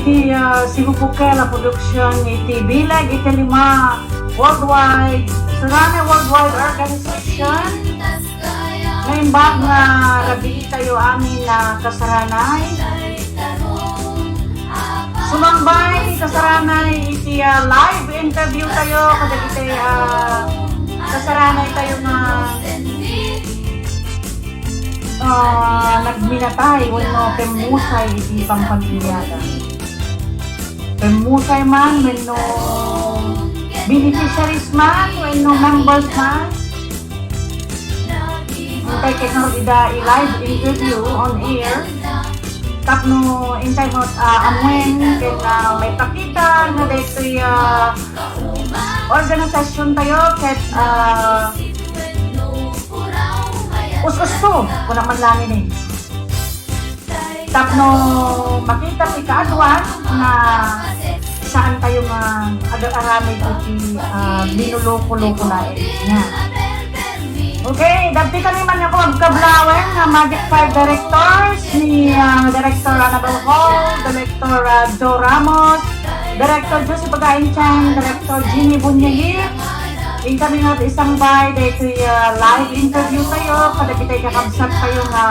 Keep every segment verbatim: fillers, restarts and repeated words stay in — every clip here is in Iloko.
Iti, ah, Cebu Pukela Production iti bileg iti lima worldwide, Saranay Worldwide Organization. Naimbag nga rabii tayo amin a kasaranay. Sumangbay ti kasaranay iti, ah, live interview tayo kadagiti, ah, kasaranay tayo nga, ah, nagminatay wenno pimmusay iti pampamiliada. Pimmusay man wenno beneficiaries man wenno members man. Intay kano ida i-live interview on air. Tapno intay met, ah, ammuen ken, ah, maipakita nga daytoy, ah, organisasyon tayo ket, ah, us-usto, kuna man lamin eh. Tapno makita ti kaaduan nga saan tayo nga agar-aramid iti, ah, linuloko-loko laeng niya. Okay, dagiti kami man nga kabkablawen nga Magic Five Directors ni, ah, Director Annabel Hall, Director, ah, Joe Ramos, Director Joseph Pagain Chang, Director Jimmy Bunyagir. Inkami nga isangbay daytoy, ah, live interview tayo kadagiti kakabsat tayo nga,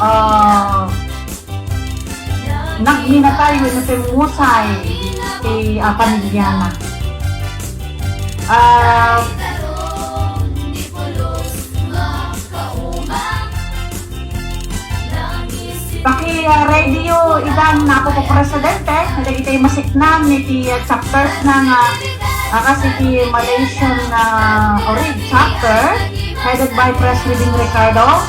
ah, nagminatay wenno pimmusay ti, ah, pamiliana. Ah, paki, ah, radio idan nga Apo Presidente, dagiti masiknan iti, ah, chapters na nga, ah, kas iti Malaysian, ah, Orig chapter, headed by Pres Riding Ricardo.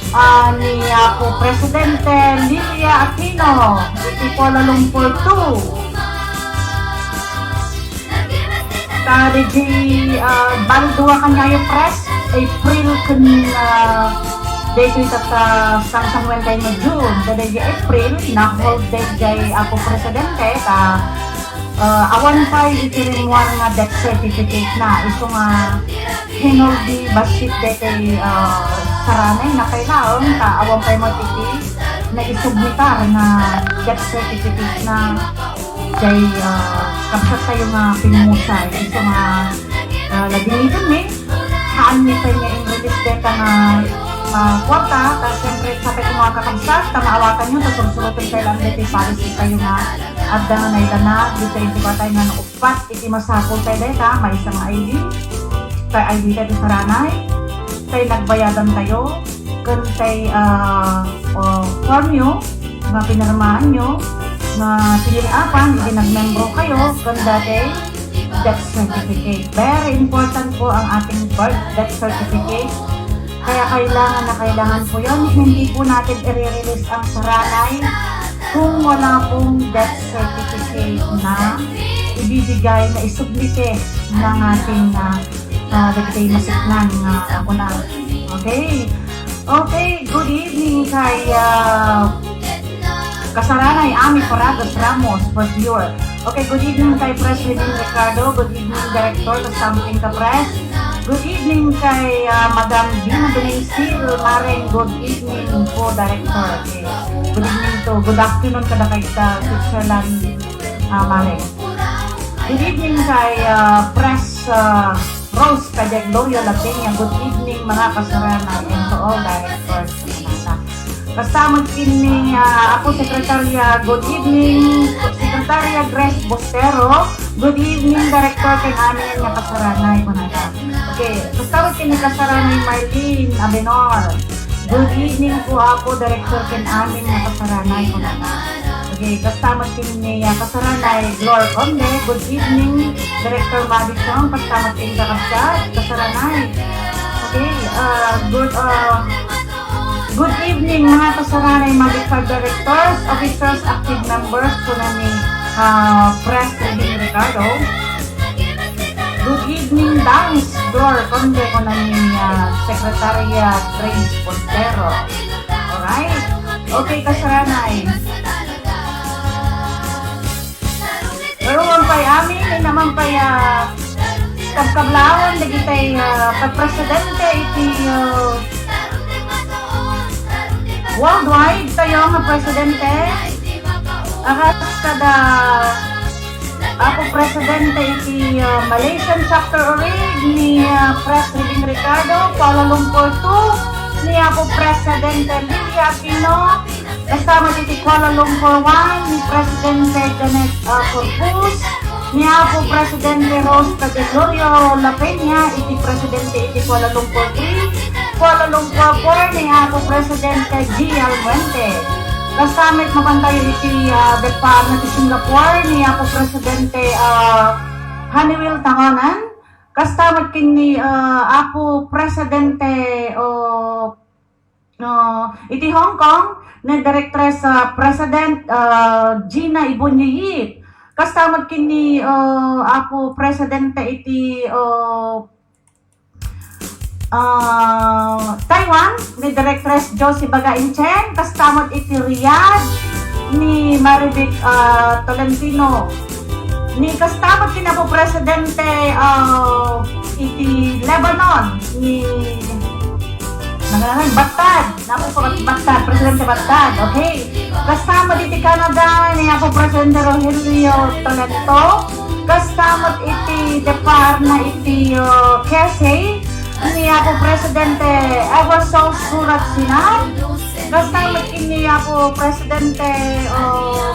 Ah, ni Apo Presidente Lilia Aquino, iti Kuala Lumpur two. Ta daydi, ah, bali dua kaniayo, Pres, April ken, ah, daytoy tatta sangsanguentayo nga June. Ta daydi April, na-hold daydi Apo Presidente, ta, ah, awan pay iti rimmuar nga death certificate na. Isu nga hinuldi bassit daytoy, ah, saranay na kailaeng ta awan pay met iti naisubmitar nga death certificate na jay, ah, kabsat tayo nga pimmusay. Isu nga, ah, lagimitenmi, haan mi pay nga in-release dayta nga, ah, kuarta. Ta siyempre, sapay ko mga kakabsat, ta maawatanyo, ta sursuroten tayo lang daytoy policy tayo nga adda nga nailanad, daytoy iti patay nga nauppat iti masapul tayo dayta, maysa nga I D, tay I D tayo ti saranay, tay nagbayadan tayo, ken tay, ah, ah, form yo nga pinirmahan yo nga pinil-apan idi nagmembro kayo, ken daydi death certificate. Very important po ang ating birth death certificate. Kaya kailangan na kailangan po yun. Hindi po natin i-release ang saranay kung wala pong death certificate na ibibigay, na isubmite ng ating, ah, ah, dagiti masiknan nga, ah, una. Okay. Okay, good evening kay, ah, Kasaranay Ami Paragas Ramos for viewer. Okay, good evening kay Pres Riding Ricardo. Good evening, Director, kasama ka, Pres. Good evening kay, ah, Madam Dina Benencil Mareng. Good evening po, Director. Okay. Good evening to, good afternoon kada kay sa Switzerland, ah, Mareng. Good evening kay, ah, Pres, ah, Rose kay Gloria Lapeña. Good evening, mga kasaranay, and to all directors. Kasta met ken ni, ah, Apo Sekretarya, good evening. Sekretarya Grace Bostero, good evening, Director, ken amin nga kasaranay, kunana. Okay, kasta met ken ni Kasaranay Marlene Abenor, good evening po, Apo Director, ken amin nga kasaranay, kunana. Okay, kasta met ken ni, ah, Kasaranay Glor Conde, good evening, Director Madi Chong, kasta met ken ni kakabsat, kasaranay. Okay, ah, good, ah, Good evening, mga kasaranay, mga directors, officers, active members, kuna ni, ah, Pres Riding Ricardo. Good evening, Dance Floor, kunana ni, ah, Secretariat Grace Pontero. Alright? Okay, kasaranay. Pero man pay amin, ay naman pay, ah, kabkablawan dagiti, ah, presidente iti, ah, worldwide tayo nga presidente. Akas kada Apo Presidente iti, ah, Malaysian Chapter Orig ni, ah, Pres Riding Ricardo, Kuala Lumpur two, ni Apo Presidente Lilia Aquino, kasta met iti Kuala Lumpur one ni Presidente Janet, ah, Corpuz, ni Apo Presidente Rose Cadelorio La Peña, iti Presidente iti Kuala Lumpur three, Kuala Lumpur four ni Apo Presidente G L Fuente. Kasta met mapantayo iti, ah, depar na ti Singapore ni Apo Presidente, ah, Haniwil Tanganan. Kasta met ken ni, ah, Apo Presidente, oh, ah, iti Hong Kong, ni Directress, ah, President, ah, Gina Ibonyo Yip. Kasta met ken ni, ah, Apo Presidente iti, ah, ah, Taiwan, ni Directress Josie Baga Inchen, kasta met iti Riyadh, ni Marivic, ah, Tolentino. Ni kasta met ken ni Apo Presidente, ah, iti Lebanon, ni, nangalan, Battad. Napo pa Battad, Presidente Battad, okay? Kasta met iti Canada, ni Apo Presidente Rogelio Tolento. Kasta met iti depar na iti, uh, K S A, ni Apo Presidente Eversole Surat Sinar. Kasta met ken ni Apo Presidente, uh,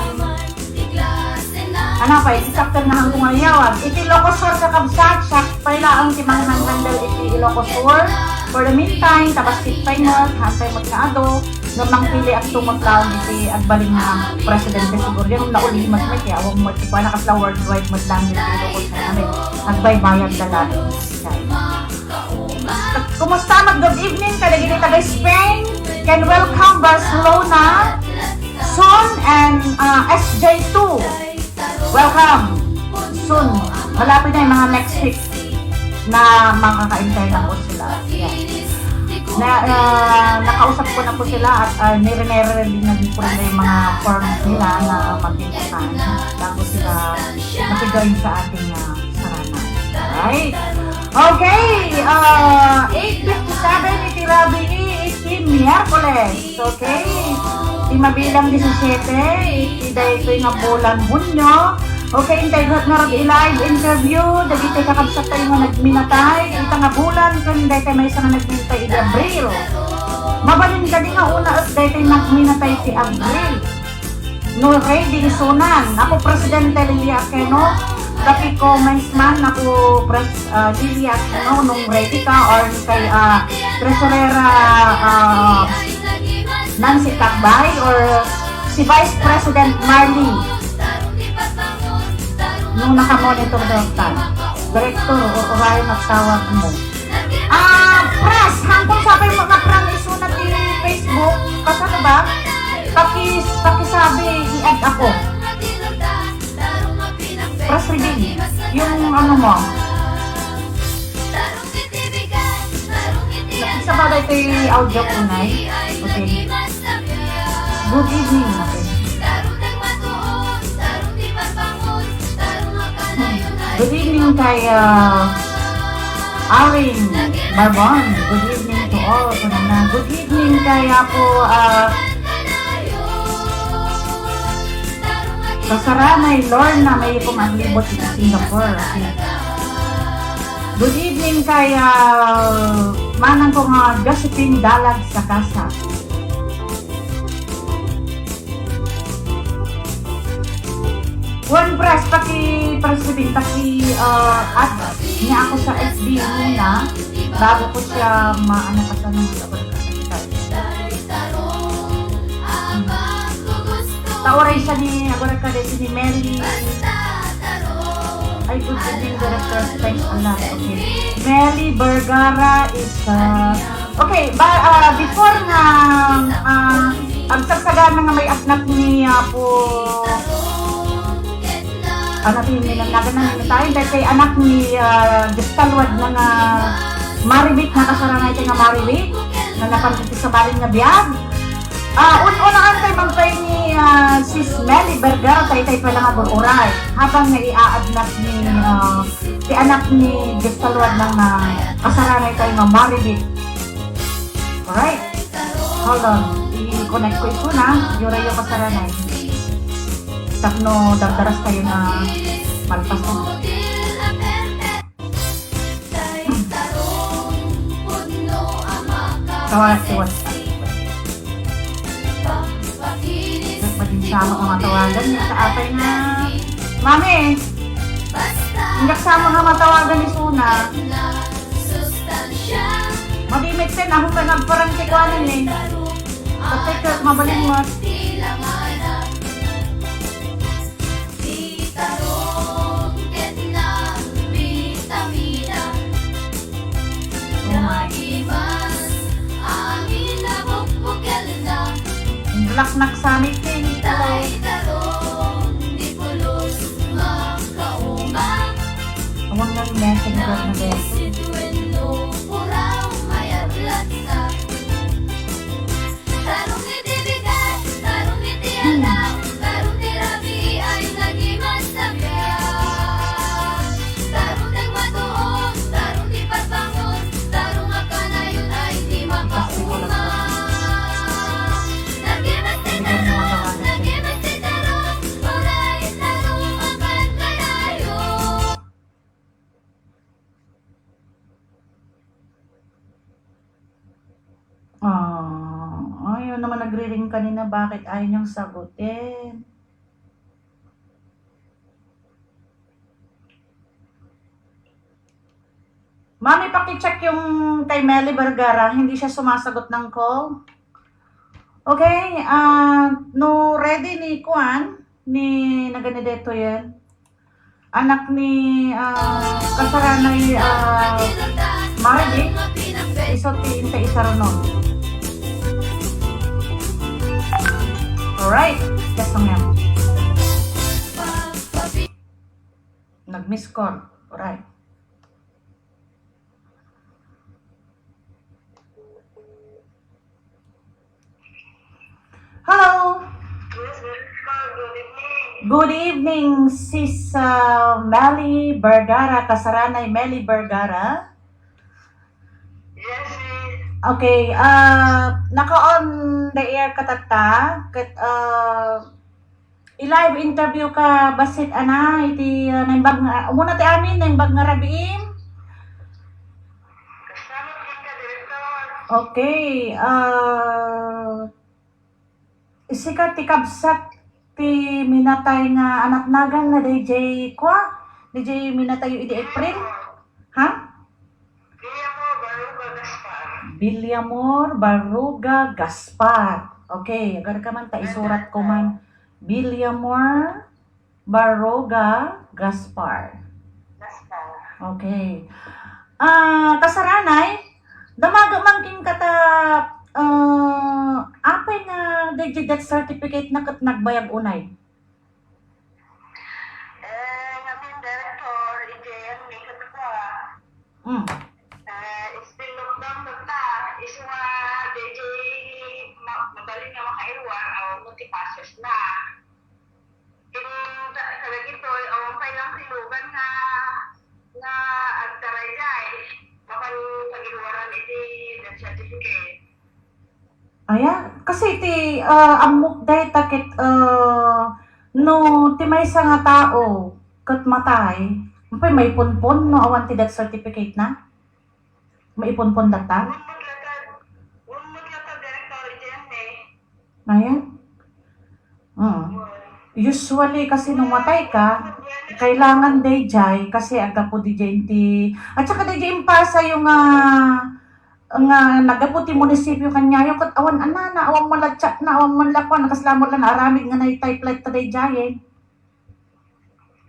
Ano pay, iti chapter nga hangko nga ayawag. Iti Ilocos Sur, kakabsat, siak pay laeng ti manghandle iti Ilocos Sur. For the meantime, ta bassit pay met, haan pay met nga adu, ngem mangpiliakto met laeng iti agbalin nga presidente siguro. Yan, naulimek met, kaya awan met, ti kuana kasla worldwide met laeng iti Ilocos Sur. Ano, agbaybayad da laeng. Kumusta met? Good evening kadagiti taga Spain. Ken welcome Barcelona, Sun and, uh, S J two. Welcome, Sun. Malapit na yung mga next week na makaka-intern na po sila. Yeah. Na, uh, nakausap ko na po sila at, uh, nire-ready na din po nila yung mga forms nila na mag-intern bago sila makijoin sa ating, uh, Sarana. Alright. Okay, ah, eight fifty-seven iti rabii iti Miyerkules. Okay. Ti mabilang disisiete, iti daytoy nga bulan Hunyo. Okay, intay ket ngarud i-live interview dagiti kakabsat tayo nga nagminatay ita nga bulan ken daytoy maysa nga nagminatay iti Abril. Mabalin kadi nga una et daytoy nagminatay ti Abril. No ready isunan, Apo Presidente Lilia Aquino, Kapico Maisman, Apo Pres-, ah, Lilia Aquino, nung ready ka, or kay, ah, Tresurera, ah, Nancy Tacbay, or si Vice President Marley, nung nakamonitor daw ta. Director, or orayon at tawag mo. Ah, Pres, hangtod sa pay mo nga friend isu na ti Facebook, kasano ba? Pakis-, pakisabi, i-add ako. Pres Riding, yung ano mo. Sa bagay, ito yung audio ko, Nay. Okay. Good evening. Okay. Good evening kay, ah, Aring Barbon. Good evening to all. Kanina. Good evening kay Apo, ah, Kasaranay Lorna, may kumaglibot sa Singapore. Okay. Good evening kay, ah, manang ko nga Josephine Dalag sa Kasa. One press, paki, press ko din, paki, ah, add niya ako sa F B muna bago ko siya maano pa sa mga kabarkada. Tawaray siya ni, agora ka din ni Mary. Ay, good evening, Director. Thanks a lot. Okay. Mary Vergara is, uh, okay, ba, uh, before nga, uh, agsagsagana nga may anak ni Apo, ano, ti, minanagan na minatayin, dahil kay anak ni, uh, Gestaluad na nga Marivic, nga kasarangay ti nga Marivic, na napan ti sabalin nga biag. Ah, un-unaan kay mampay ni, ah, Sis Melly Vergara, tay tay pala nga gur-uray. Habang nga iaadnak ni, ah, ti anak ni Gestaluad na nga kasaranay tayo nga Marivic. Alright. Hold on. I-connect ko ito na. Yura yung kasaranay. Tapno dardaras tayo nga malpas na. Tawag si Wes. Maging sama nga matawagan niya sa atay nga, Mami, hindi sama nga matawagan ni Suna. Madimit din, ako pa nagparang tikwanan eh. Pati ka, mabalin mo. Black Knock Summit din. Hello. Awan nga messenger na din. Tarong iti bigat, tarong iti alam, tarong ti rabii ay nagimasabyan. Tarong ti agmatuon, tarong ti pagbangon, tarong a kanayon ay di makauma. Nagimas ti tarong, nagimas ti tarong, uray tarong a pagkanayon. Ah, ayaw naman nagri-ring kanina, bakit ayaw niyang sagutin? Mami, paki-check yung kay Melly Vergara, hindi siya sumasagot ng call. Okay, ah, no ready ni kuan, ni nagani detoy yan. Anak ni, ah, kasaranay, ah, Marvin, iso ti inta isarunon. Alright, just lang yan. Nag-miss call. Alright. Hello. Yes, Miss Call, good evening. Good evening, Sis, ah, Melly Vergara, kasaranay Melly Vergara. Yes, Miss. Okay, ah, naka-on the air ka tatta, ket, ah, i-live interview ka bassit, ana, iti, ah, naimbag nga, umuna ti amin, naimbag nga rabiim. Salamat kenka, Director. Okay, ah, sika ti kabsat ti minatay nga anak nagan na D J kua? D J minatay idi April? Ha? Villamor Barruga Gaspar. Villamor Barruga Gaspar. Okay, agar ka man ta isurat ko man. Villamor Barruga Gaspar. Gaspar. Okay. Ah, kasaranay, damaga man kin kata, ah, apay nga daydi death certificate na ket nagbayag unay? Eh, ngamin, Director, idiay mi ket kua. Mm. Eh, still lockdown tatta, isu nga daydi ma-, mabalin nga makairuar, awan met ti passes na. Ken ta-, kadagitoy, awan pay lang ti lugan nga, nga agtarayday, mapan pagiruaran iti death certificate. Aya, kasi ti, ah, ammok dayta ket, ah, no ti maysa nga tao ket matay, apay maipunpon no awan ti death certificate na? Maipunpon data? Wen met latta, wen met latta, Director, idiay mi. Aya? Mm. Usually kasi no matay ka, kailangan daydiay kasi aggapu didiay ti, at saka daydiay impasayo nga nga naggapu ti munisipyo kaniayo ket awan anana, awan man la chat na, awan man la kuan, kasla met la naaramid nga naitype latta daydiayen.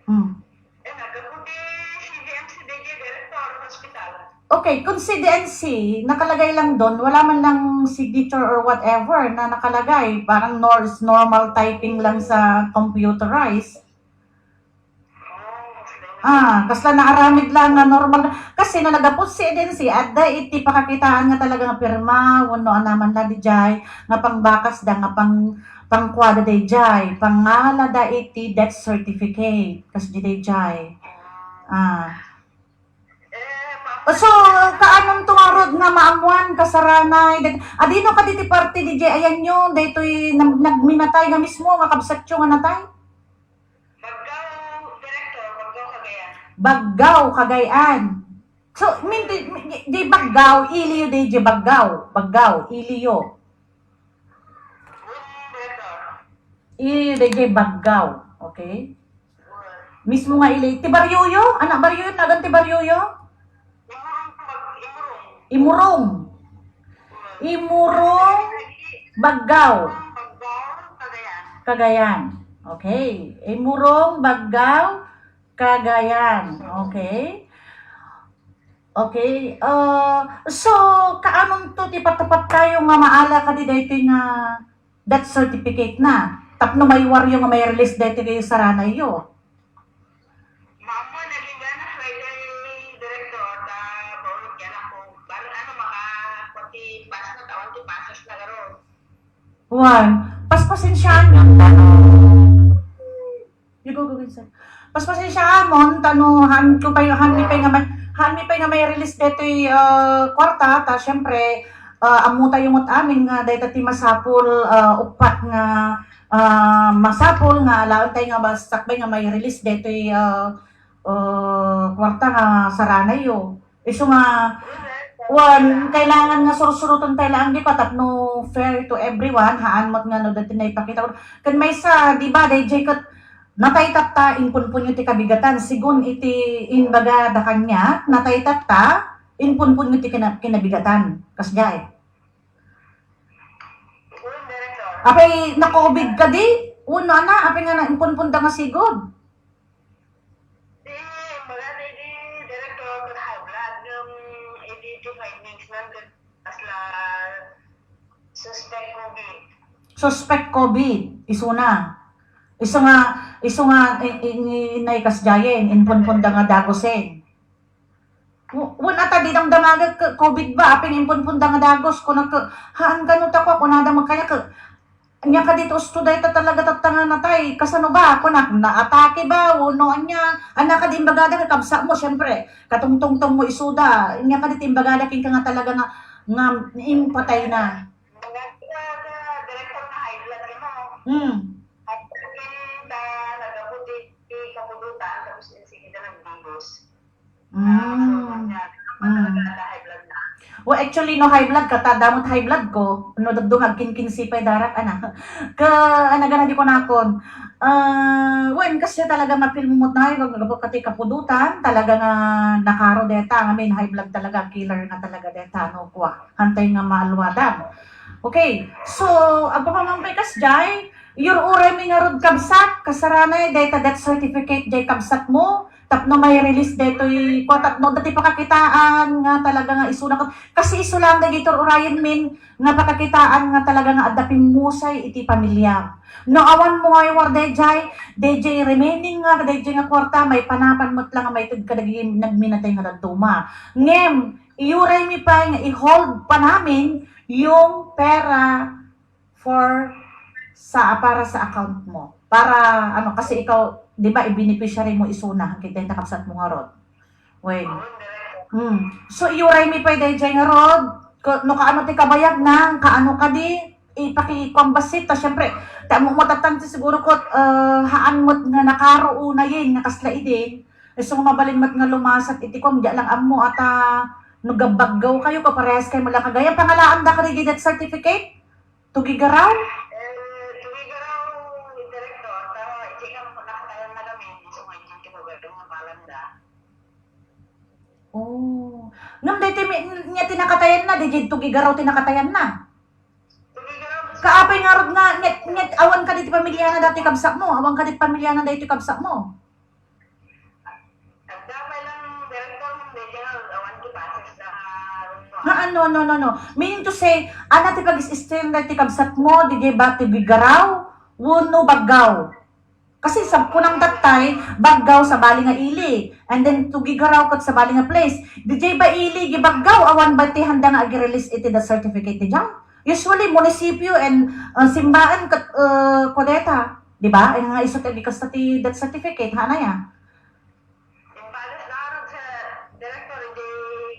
Hmm. Eh, naggapu ti C D M C daydiay, Director, hospital. Okay, kung C D M C, nakalagay lang doon, wala man lang signature or whatever na nakalagay, parang nor-, normal typing lang sa computerized. Ah, kasla naaramid lang nga normal. Kasi no naggapu ti C D M C, adda iti pakakitaan nga talaga nga pirma, wenno anaman la didiay, nga pangbakasda, nga pang-, pangkuada daydiay, pangalada iti death certificate, kasdiay daydiay. Ah. So, kaanonto ngarud nga maammuan, kasaranay, dag-, adino kadi ti parte daydiay ayanyo, daytoy nag-, nagminatay nga mismo nga kabsatyo nga natay? Baggao, Cagayan. So, mean, di, di, di Baggao, iliyo di, di Baggao. Baggao, iliyo. Iliyo di, di Baggao. Okay? Mismo nga ili. Ti baryoyo? Anak baryoyo? Nagan ti baryoyo? Imurong. Imurong, Baggao. Cagayan. Okay. Imurong, Baggao, Cagayan. Okay. Okay. Uh, so, kaanonto ti patapatkayo nga maala kadi daytoy nga death certificate na? Tapno maywaryo nga may-release daytoy ket saranayyo. Ma'am, naging gana, pwede, Director, ta, bawal yan ako. Bali, ano, maka-, pati pass na, tawan ti passes na garo. Wan, paspasensyaan. You go, go, go, sir. Paspasensyaan mo, tano, han ko pay, han mi pay nga may, han mi pay nga may-release detoy, ah, kwarta, ta, syempre, ah, ammo tayo ngot amin nga dayta ti masapul, ah, uppat nga, ah, masapul nga alaen tayo nga basta sakbay nga may-release detoy, ah, ah, kwarta nga saranayo. Isu nga, wan, kailangan nga sursuruton tayo laeng di pa tapno fair to everyone, haan met nga no dati naipakita. Ken maysa, di ba, dayjay ket natay tatta, impunpunyo ti kabigatan. Sigun iti imbaga da kaniak, natay tatta, impunpunyo ti kina-, kinabigatan. Kasjay. Apay, na-covid kadi? Uno, ana, apay nga naimpunpunda nga sigud? Di, magana idi, Director, ket high blood, ngem idi ti findings na, ket kasla suspect COVID. Suspect COVID, isuna. Isu nga, isu nga, i-, i-, inay kasjayen, impunpunda nga dagusen. Wen, ata di damdamagek ket COVID ba, apay nga impunpunda nga dagus, kunak ket, haan kano ta kua, kunada met kaniak ket, ania kadi ti usto dayta talaga tatta nga natay, kasano ba, kunak, naatake ba, wenno ania, ania kadi imbagada ket kabsatmo, siyempre, katungtungtongmo isuda, ania kadi ti imbagada kenka nga talaga nga, nga impatay na? Imbagada, Director, nga high blood kano. Hmm. High blood kano ta naggapu ti kapudotan, tapos insigi da nagdagus. Mm. Mm. Well, actually, no high blood ka, ta, damo ti high blood ko. No, dagdung agkinkinsi pay darak, ana. Ka, ana, gana di ko nakon. Ah, wen, kasi talaga mapil mo met na, ag-, ag-, kati kapudotan, talaga nga nakaro deta, I mean, high blood talaga, killer nga talaga deta, no, kwa. Hantay nga maalwadan. Okay, so, agpapamangpay kasjay, iyur-uray mi ngarud kabsat, kasaranay, dayta death certificate, jay kabsat mo, tapno may-release daytoy, kwa, tapno dati pakakitaan nga talaga nga isuna ket, kasi isu lang dagiti ur-urayen min nga pakakitaan nga talaga nga adda pimmusay iti pamiliam. No awan mo nga iwar dayjay, dayjay remaining nga, dayjay nga kwarta, maipanapan met lang nga maited kadagiti nagminatay nga dadduma. Ngem, iyuray mi pay nga i-hold pa namin yung pera for sa, para sa account mo. Para, ano, kasi ikaw, di ba, i-beneficiary mo isuna, kita yung nakabsat mo nga rod. Wait. Hmm. So, iyuray mi pay dayjay nga rod, ko-, no kaano ti kabayag na, kaano kadi, ipakikuan bassit, ta, syempre, ta, mo, matatan ti siguro ko, eh, haan met nga nakaro unayen, nga kasla idin, eh, so, mabalin met nga lumasat, iti kuan, di lang ammo, ata, no gabbaggaw kayo, kaparehas kayo, mala kagaya, pangalaan da ka death certificate? Tugigaraw? Eh, Tugigaraw, Director, ta, iti nga nakatayan na kami, so, nga, iti nga, nga, palanda. Oh. Ngem daytoy mi-, nya ti nakatayan na, di jay Tugigaraw ti nakatayan na. Kaapay ngarud nga, nya, nya, awan kadi ti pamiliana dati kabsat mo, awan kadi ti pamiliana daytoy kabsat mo. Agdamay lang, Director, ng medyo awan ti passes na, ah, Ha, no, no, no, no. Meaning to say, ana ti pag-is-istorya ti kabsat mo, di jay ba Tugigaraw, wenno Baggaw? Kasi sa kunam dattay, Baggaw sabali nga ili. And then, Tugigaraw ket sabali nga place. Di jay ba ili, di Baggaw, awan ba ti handa nga agi-release iti death certificate ti jay? Usually, munisipyo and, uh, simbaen ket, uh, kudeta. Di ba? Ay nga isu ti agi kasta ti death certificate, hanay a. Imbales na arog sa Director, di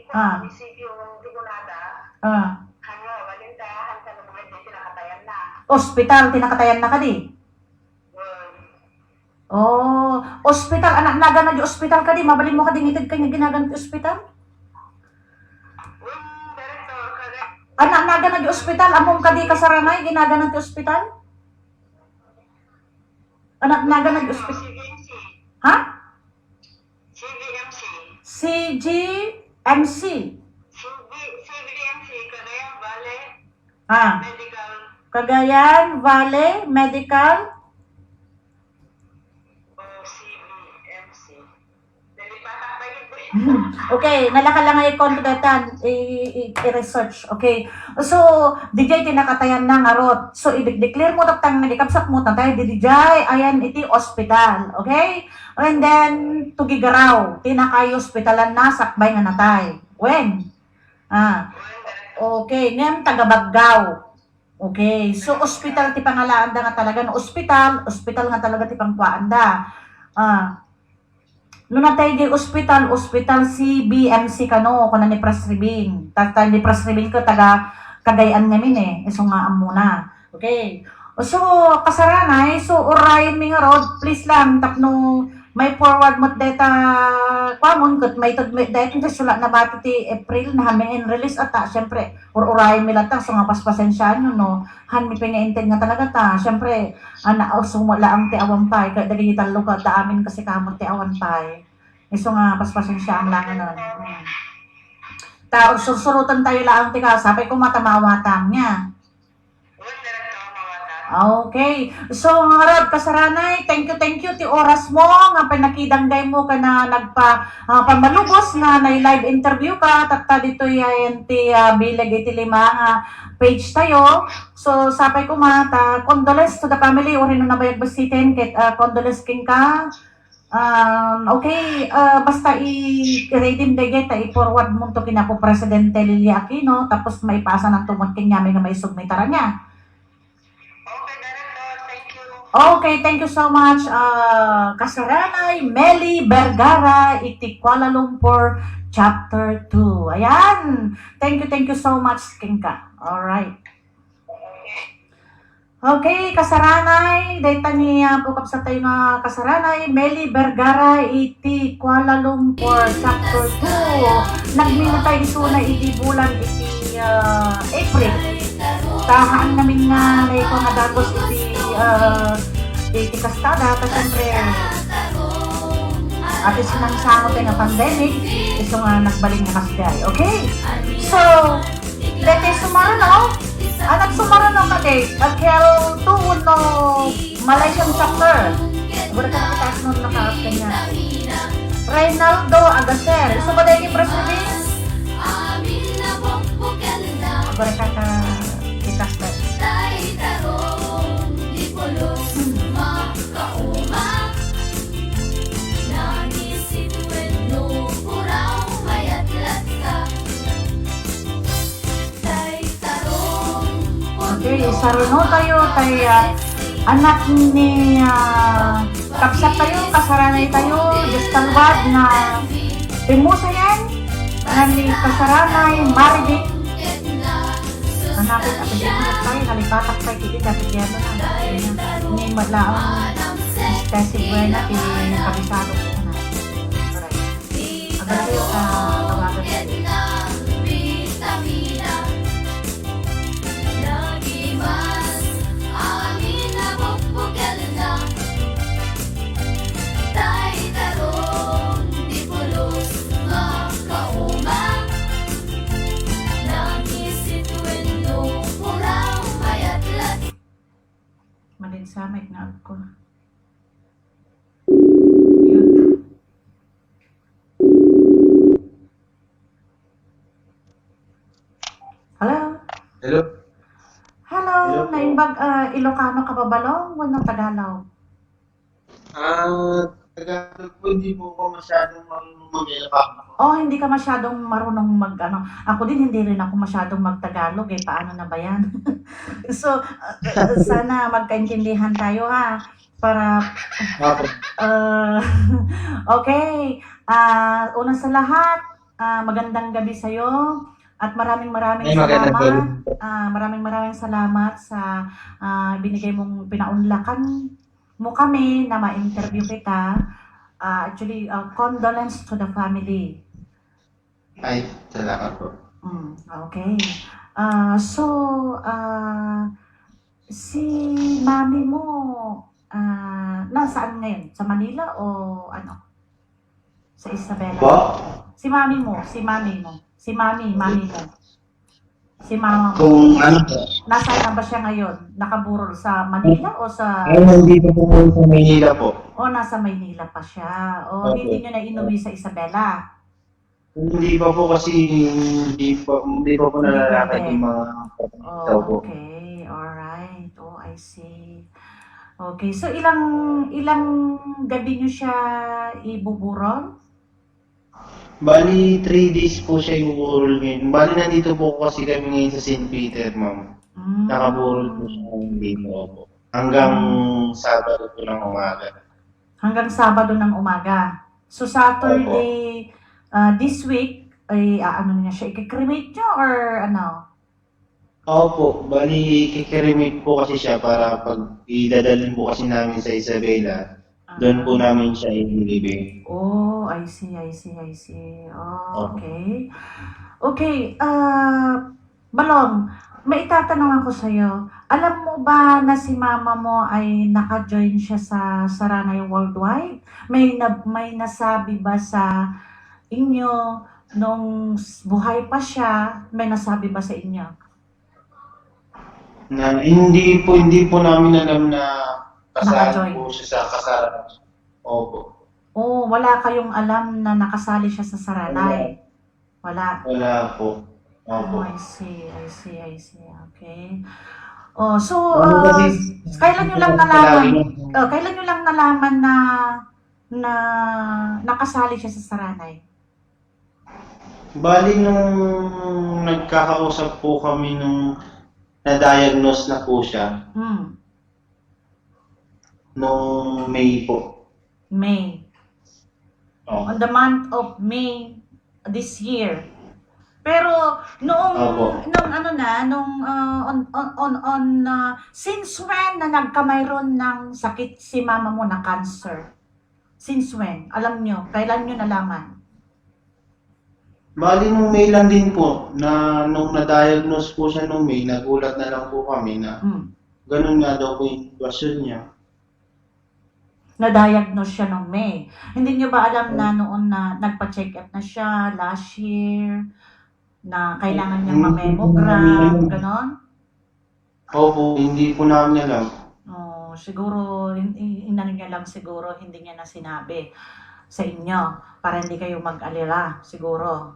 Ah. munisipyo, di kunada. Ah. Ano, malindahan sa mga di pinakatayan na. Ospital, tinakatayan na kadi? Oh, Ospital, anak, nagana di ospital kadi, mabalin mo kadi ngited ka nga ginagan ti ospital? Wen, Director, kada Anak, nagana di ospital, amom kadi kasaranay, ginagan ti ospital? Anak, nagana di ospital? C V M C. Ha? C V M C. C G M C. C V, C V M C, Cagayan Valley Ah. Medical. Cagayan Valley Medical? O C V M C. Nalipatak na yun. Okay, nalaka lang ay kon datan, i-, i-, i-research. Okay. So, D J, tinakatayan na nga rod. So, i-declare mo taptang nagikabsat mo tatay, D J, ayan iti ospital. Okay? And then, Tugigaraw, tinakay ospitalan na, sakbay nga natay. Wen? Ah. Okay, ngem taga Baggao. Okay, so ospital ti pangalaanda nga talaga, no ospital, ospital nga talaga ti pangkuaanda. Ah, no natay di ospital, ospital C B M C kano, kuna ni Pres Ribing. Ta-, ta-, ni Pres Ribing ko taga Cagayan ngamin eh, isu nga ammona. Okay. So, kasaranay, so, urayen mi nga rod, please lang, tapno may forward mo deta, kuamon, ket may tud-, may, dahil kung sula na bati ti April, na haming in release ata, syempre, ur-urayen mi latta, so nga paspasensyaan yo, no? Han mi pingainted nga talaga ta, syempre, ana, oh, so, wala ang ti awan pay, kaya dagiti tallo ka, ta amin kasi kamot ti awan pay. Isu nga paspasensyaan lang, ano. Mm. Ta, sursurutan tayo lang ti ka, sapay ko mata maawatan niya. Okay. So, ngarud, kasaranay, thank you, thank you ti oras mo nga pinakidanggay mo ka na nagpa-, ah, pamalubos nga na live interview ka, tatta ditoy ayan ti, ah, bileg iti lima nga page tayo. So, sapay ko ma, ta, condolence to the family, uray no nabayag basitin, ket, ah, condolence kenka. Um, okay, ah, basta i-, i-redeem daydiay ta i-forward mo to kina Presidente Lilia Aquino, tapos maipasan ang tumot kanyami nga maisog may taranya. Okay, Director. Thank you. Okay, thank you so much, ah, Kasaranay Meli Vergara iti Kuala Lumpur Chapter two. Ayan. Thank you, thank you so much, kenka. All right. Okay, kasaranay, dayta ni, ah, pukabsat tayo nga kasaranay, Meli Vergara iti Kuala Lumpur, Chapter two. Nagmingotay isuna iti bulan iti, ah, April. Ta, haan ngamin nga naikwa nga dagus iti, ah, iti kastada, ta siyempre, ati sinangsango tayo nga pandemic, isu nga nagbalin nga kasdiay. Okay? So, Daytoy sumaruno, ah, nagsumaruno kadi, Raquel Tuon no Malaysian chapter. Agora ka nakita no nakaap kanya. Reynaldo Agacer. Isu ba daytoy Brazilian? Agora ka nakita. Okay, saruno tayo tay, ah, anak ni, ah, kabsat tayo, kasaranay tayo, Diyos talwad na pimusayan, nga ni kasaranay, Marivic. Hanapit, apil tayo, nalipatak tayo, kiti, dati kaya na, ni malaong, kasi buena, kini kabisado ko na. Aray. Aray, ah, tawagan. Malinsamay nga agko. Yun. Hello? Hello? Hello, hello po. Naimbag, ah, Ilocano ka ba, Balong? Wenno Tagalog? Ah, Tagalog po, hindi po ako masyadong marunong mag-Ilocano. Oh, hindi ka masyadong marunong mag, ano, ako din, hindi rin ako masyadong mag-Tagalog eh. Paano na ba yan? So, ah, ah, sana magkaintindihan tayo, ha? Para, Opo. Ah, okay. Ah, una sa lahat, ah, magandang gabi sa'yo at maraming, maraming Ay, magandang salamat. Gabi po. Ah, maraming, maraming salamat sa, ah, binigay mong pinaunlakan mo kami na ma-interview kita. Ah, actually, ah, condolence to the family. Ay, salamat po. Mm, okay. Ah, so, ah, si mami mo, ah, nasaan ngayon? Sa Manila o ano? Sa Isabela? Po? Si mami mo, si mami mo. Si mami, mami mo. Si mama mo. Kung ano po. Nasaan na ba siya ngayon? Nakaburol sa Manila o sa Ay, nandito po ngayon sa Maynila po. O, nasa Maynila pa siya. O, Opo. Hindi niyo na inuwi sa Isabela? Hindi pa po kasi hindi pa, hindi pa po Hindi nalalakad pwede. Yung mga Oh, Opo. Okay. Alright. Oh, I see. Okay. So, ilang, ilang gabi niyo siya ibuburol? Bali, three days po siya ibuburol ngayon. Bali, nandito po kasi kami ngayon sa Saint Peter, ma'am. Mm. Nakaburol po siya ngayon dito, opo. Hanggang Mm. Sabado po ng umaga. Hanggang Sabado ng umaga. So, Saturday, Opo. Ah, this week, ay, aano niya siya, i-cremate niyo or ano? Opo, bali, i-cremate po kasi siya para pag idadalhin po kasi namin sa Isabela, doon po Ah. Namin siya ililibing. Oh, I see, I see, I see. Oh, Opo. Okay. Okay, ah, Balong, may itatanong ako sa'yo. Alam mo ba na si mama mo ay naka-join siya sa Saranay Worldwide? May na-, may nasabi ba sa inyo nung s-, buhay pa siya? May nasabi ba sa inyo? Na, hindi po, hindi po namin alam na kasali Naka-join. Po siya sa kasal. Opo. Oh, wala kayong alam na nakasali siya sa Saranay? Wala. Wala. Wala po. Opo. Oh, I see, I see, I see. Okay. Oh, so, Ano uh, kasi, kailan nyo lang nalaman, palagi na- oh, kailan nyo lang nalaman na, na nakasali siya sa Saranay? Bali, nung nagkakausap po kami nung na-diagnose na po siya, Hmm. Nung May po. May. Oh. On the month of May this year. Pero noong, Opo. Nung ano na, nung, ah, on, on, on, on, ah, since when na nagkamayroon ng sakit si mama mo na cancer? Since when? Alam nyo, kailan nyo nalaman? Bali, nung May lang din po, na nung na-diagnose po siya nung May, nagulat na lang po kami na Hmm. Ganun nga daw po yung sitwasyon niya. Na-diagnose siya nung May. Hindi niyo ba alam na Hmm. noon na nagpa-check up na siya last year, na kailangan niya Hmm. ma-mammogram, ganon? Opo, hindi po namin alam. Oh, siguro, in-, in-, inano niya lang siguro, hindi niya na sinabi sa inyo para hindi kayo mag-alala, siguro.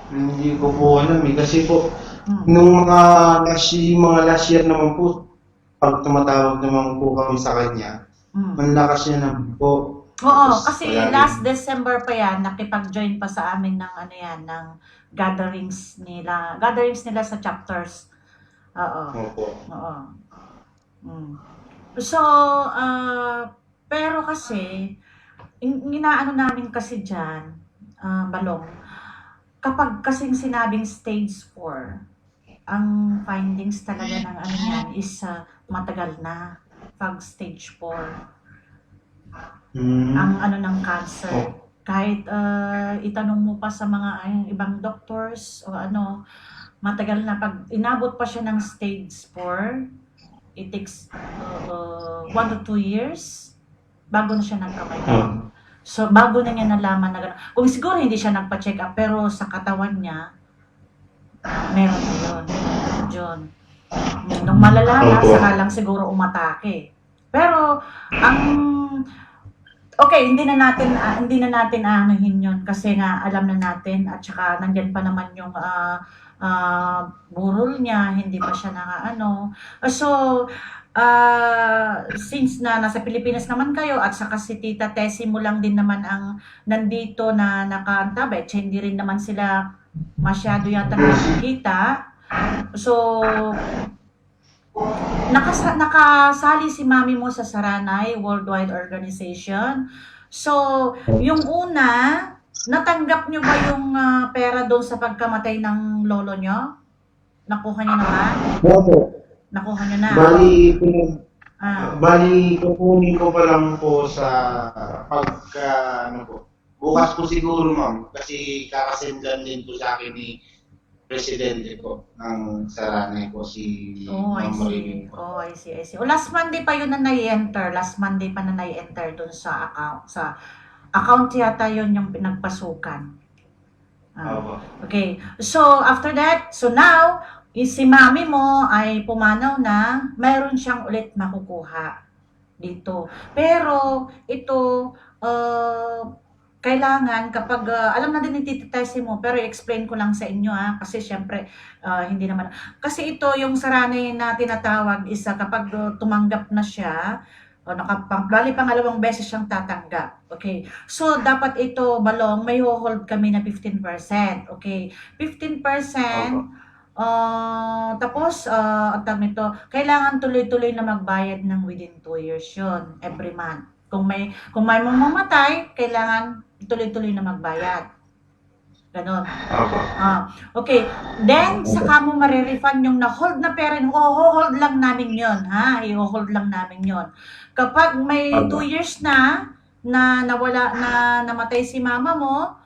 Hindi ko po alam eh. Kasi po, Hmm. nung mga last, yung mga last year naman po, pag tumatawag naman po kami sa kanya, Hmm. ang lakas niya naman po. Oo, Tapos kasi palagi last December pa yan, nakipag-join pa sa amin ng ano yan, ng gatherings nila, gatherings nila sa chapters. Oo. Opo. Oo. Mm. So, ah, pero kasi, in-, inaano namin kasi dyan, ah, Balong, kapag kasing sinabing stage four, ang findings talaga ng ano niyan is, ah, matagal na, pag stage four. Mm. Ang ano ng cancer. Oh. Kahit, ah, itanong mo pa sa mga, ay, ibang doctors o ano, matagal na. Pag inabot pa siya ng stage four, it takes, uh, one to two years bago na siya nagkamay. Hmm. So, bago na niya nalaman na gano'n. Kung siguro hindi siya nagpa-check up, pero sa katawan niya, meron na yun. Yun. Nung malala na, Opo. Saka lang siguro umatake. Pero, ang, okay, hindi na natin, ah, hindi na natin aanuhin yun kasi nga alam na natin at saka nandyan pa naman yung, ah, ah, burol niya, hindi pa siya nakaano. So, ah, since na nasa Pilipinas naman kayo at saka si Tita Tessie mo lang din naman ang nandito na nakaantabay, at siya hindi rin naman sila masyado yata nakikita. So, nakasa-, nakasali si mami mo sa Saranay Worldwide Organization. So, yung una, natanggap nyo ba yung, ah, pera doon sa pagkamatay ng lolo nyo? Nakuha nyo naman? Opo. Nakuha nyo na? Bali, pinag-, Ah. Bali, kukunin ko pa lang po sa pagka, ano po, bukas po siguro, ma'am, kasi kakasendan din po sa akin ni Presidente po ng Saranay po, si Oh, I Ma'am see. Marilyn po. Oh, I see, I see. O, last Monday pa yun na nai-enter. Last Monday pa na nai-enter dun sa account, sa account yata yun yung pinagpasukan. Ah, Opo. Okay. So, after that, so now, i-, si mami mo ay pumanaw na, mayroon siyang ulit makukuha dito. Pero ito, ah, kailangan kapag, ah, alam na din ni Tita Tessie mo, pero i-explain ko lang sa inyo, ah, kasi siyempre, ah, hindi naman, kasi ito yung Saranay na tinatawag is, ah, kapag, ah, tumanggap na siya, o naka-, pang-, bali pangalawang beses siyang tatanggap. Okay. So, dapat ito, Balong, may ho-hold kami na fifteen percent. Okay. Fifteen percent, Opo. ah, tapos, ah, ang tawag nito, kailangan tuloy-tuloy na magbayad ng within two years yun, every month. Kung may, kung may mamamatay, kailangan tuloy-tuloy na magbayad. Ganon. Opo. Ah, okay. Then, Opo. saka mo mare-refund yung na-hold na pera, ho-, ho-hold lang namin yon, ha? I-hold lang namin yon. Kapag may Opo. two years na, na nawala, na namatay si mama mo,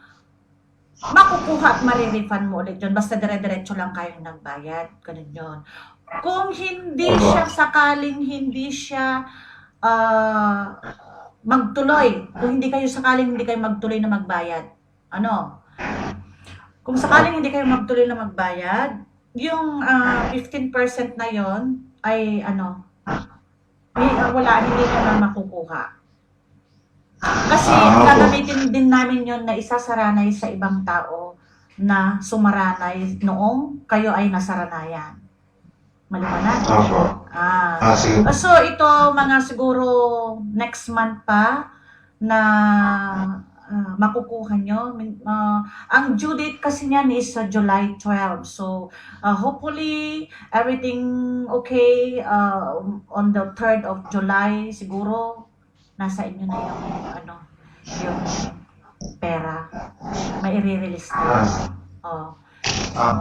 makukuha at mare-refund mo ulit yon. Basta dire-diretso lang kayong nagbayad. Ganun yon. Kung hindi Opo. siya, sakaling hindi siya, ah, magtuloy, kung hindi kayo, sakaling hindi kayo magtuloy na magbayad, ano? Kung sakaling hindi kayo magtuloy na magbayad, yung, ah, fifteen percent na yon ay, ano, hi-, ah, wala, hindi nyo na makukuha. Kasi Ah, opo. gagamitin din namin yon na isasaranay sa ibang tao na sumaranay noong kayo ay nasaranayan. Maliwanag? Opo. Ah. Ah, sige. So, ito, mga siguro next month pa na, ah, makukuha nyo. Min-, ah, ang due date kasi niyan is sa July twelve. So, ah, hopefully, everything okay, ah, on the third of July, siguro, nasa inyo na yung, ano, yung pera. Maire-release na. Ah. Oh. Ah,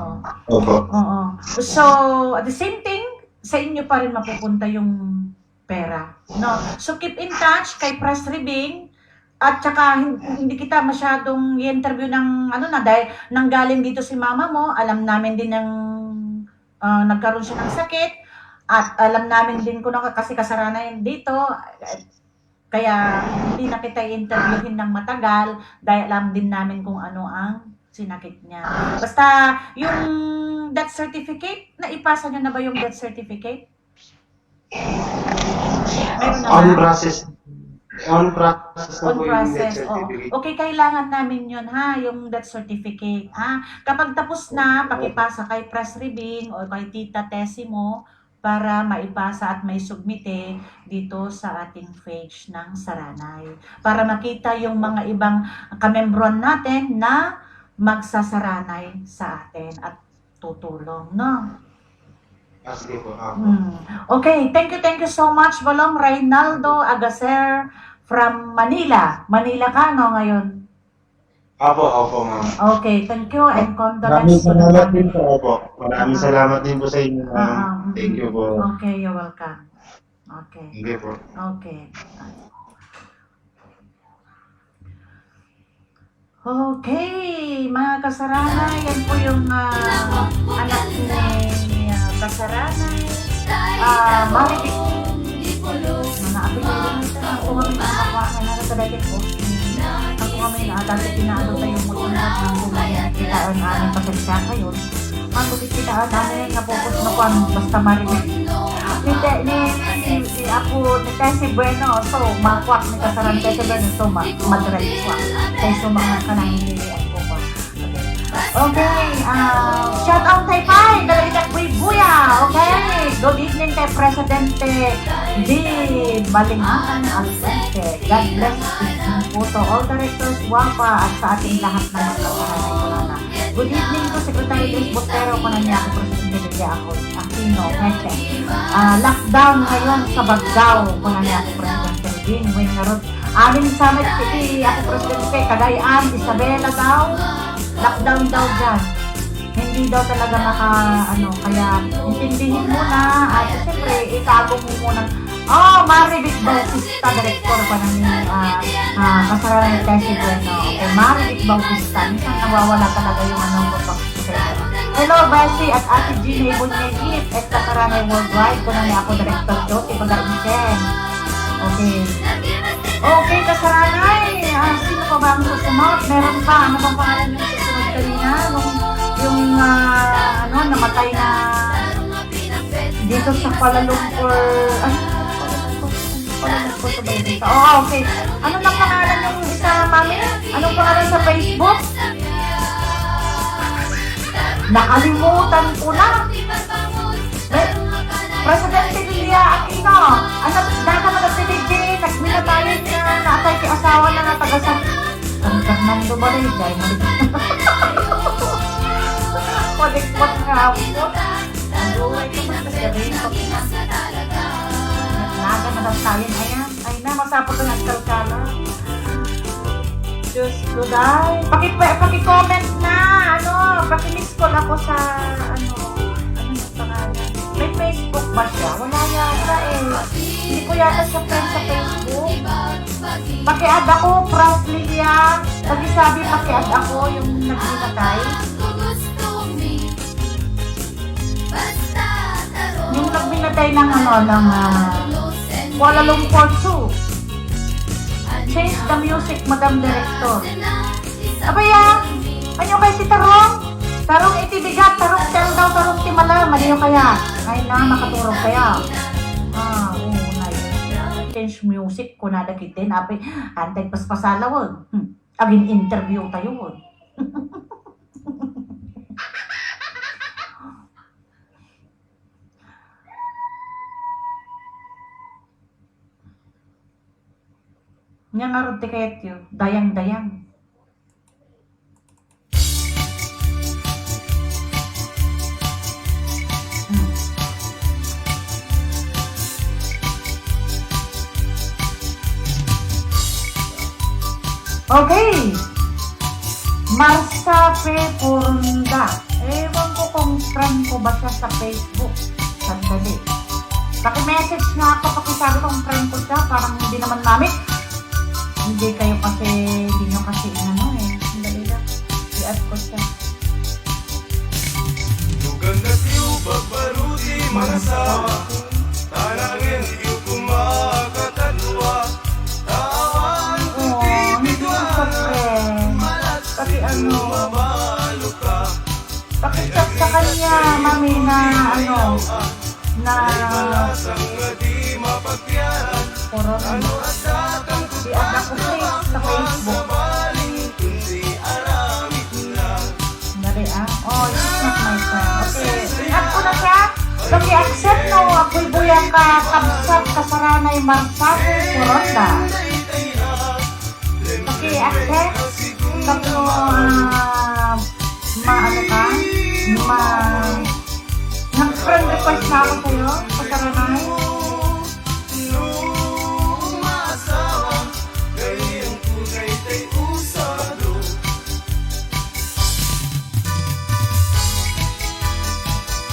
Oo. opo. Oo. So, at the same thing, sa inyo pa rin mapupunta yung pera, no? So, keep in touch kay Pres Rebing, at saka hin-, hindi kita masyadong i-interview ng, ano na, dahil nanggaling dito si mama mo, alam namin din ng, ah, nagkaroon siya ng sakit, at alam namin din kung ano, kasi kasaranayan dito, kaya hindi na kita i-interviewin ng matagal, dahil alam din namin kung ano ang sinakit niya. Basta, yung death certificate, naipasa niyo na ba yung death certificate? Meron na On ba? process, on process na On po yung death process, oo. certificate. Okay, kailangan namin yun, ha, yung death certificate, ha. Kapag tapos na, Opo. pakipasa kay Pres Rebing o kay Tita Tessie mo para maipasa at maisubmite dito sa ating page ng Saranay. Para makita yung mga ibang kamembruan natin na magsasaranay sa atin at tutulong, no? Ah, sige po. Ah, Hmm. Okay, thank you, thank you so much, Balong. Reynaldo Agacer from Manila. Manila ka, no, ngayon? Opo, opo, ma'am. Okay, thank you and condolence Maraming to the salamat family. din po, opo. Maraming Ah. salamat din po sa inyo, ma'am. Ah, ah, mm. Thank you po. Okay, you're welcome. Okay. Thank you po. Okay. Okay, mga kasarana, yan po yung, ah, anak ni, ah, kasarana. Ah, Marivic. Mga apelyido na ito, ang tunga may mga kuha na nasa dati po. Ang tunga may na, dati pinaano tayo mo tunga, ang tunga may nakita ang aming pasensya kayo. Ang makikita ang aming napupos na kuwan, basta Marivic. Ni Te-, ni, ni, ni Apo, ni Tessie Bueno, so, makuha ni kasarana Tessie Bueno, so, ma-, madrive ko. Kaya so, mga kanang hindi, ano ko. Okay, ah, shout out kay Pai, Dalaitag Buy Buya. Okay, good evening kay Presidente D. Balingan Alfonse. God bless, good evening po to all directors, Wapa, at sa ating lahat ng mga kasama ko na. Good evening to Secretary Luis Botero, kuna niya ako, Presidente Lidia ako, Aquino, Meche. Ah, lockdown ngayon sa Baggao, kuna niya ako, Presidente Jean Wayne Ngarod. Amin sa met iti ako presidente, Cagayan, Isabela daw. Lockdown daw dyan. Hindi daw talaga maka, ano, kaya intindihin mo na, at siyempre, itago mo muna. Oh, Maribit Bautista, director pa ng, ah, ah, kasaranan ni Tessie Bueno. Okay, Maribit Bautista. Minsan nawawala talaga yung ano, pagpapakita. Hello, Bessie at Ate Jean Ibonyegit at kasaranan worldwide. Kuna ni Apo Director Joe, si Paga Insen. Okay. Okay, kasaranan. Ah, sino pa ba ang susunod? Meron pa. Ano bang pangalan yung susunod kanina? Yung, yung, ah, ano, namatay na dito sa Kuala Lumpur. Ano, Kuala Lumpur, Kuala Lumpur, Kuala Lumpur, Kuala Lumpur. Oo, okay. Ano na pangalan yung isa, Mami? Anong pangalan sa Facebook? Nakalimutan ko na. Pre-, Presidente Lilia Aquino. Ano, daga na nagtitigi, nagminatayin nga, naatay ti asawa na nga taga San, San Fernando ba rin? Dahil mali. Palikpot nga ako. Aduay ka man, kasi rin, pag naga na tayo, ayan. Ay na, masapot na nagkalkala. Diyos ko, day. Paki-, pa-, paki-comment na, ano, paki-miss call ako sa, ano, ano yung pangalan? May Facebook ba siya? Wala yata eh. Hindi ko yata siya friend sa Facebook. Paki-add ako, Prof Lilia. Pakisabi, paki-add ako, yung nagminatay. Yung nagminatay ng ano, ng, ah, Kuala Lumpur two. Change the music, Madam Director. Abay, ah, ano kay ti tarong? Tarong iti bigat, tarong ti aldaw, tarong ti mala, maliyo kaya. Ay na, makaturog kaya. Ah, oo, nay. Change music, kunada kitin, apay, antay paspasalaw. Hmm. Agin-interview tayo. Nya ngarud ti kayatyo, dayang-dayang. Hmm. Okay. Marsape Purunda. Ewan ko kung friend ko ba siya sa Facebook. Sandali. Paki-message nga ako, pakisabi kung friend ko siya. Parang hindi naman, Mami. Hindi kayo kasi, hindi nyo kasi inano eh. Sandali lang. I-add ko siya. Lugan na tiyo, bagbaro ti manasawa. Tanangen tiyo kumakakadua. Tawan Oo, hindi ko sa friend. Kasi ano, pakichat sa kanya, mami, na ano, na Corona. Di ada ko, please, sa Facebook. Dali, ah. Oh, it's not my friend. Okay. Add ko na siya. Paki-accept no, ako'y buyang ka, kabsat, kasaranay, Marsape, Corona. Paki-accept. Tapos, ah, ma-, ano ka? Ma-, nag-friend request na ako sa'yo, kasaranay.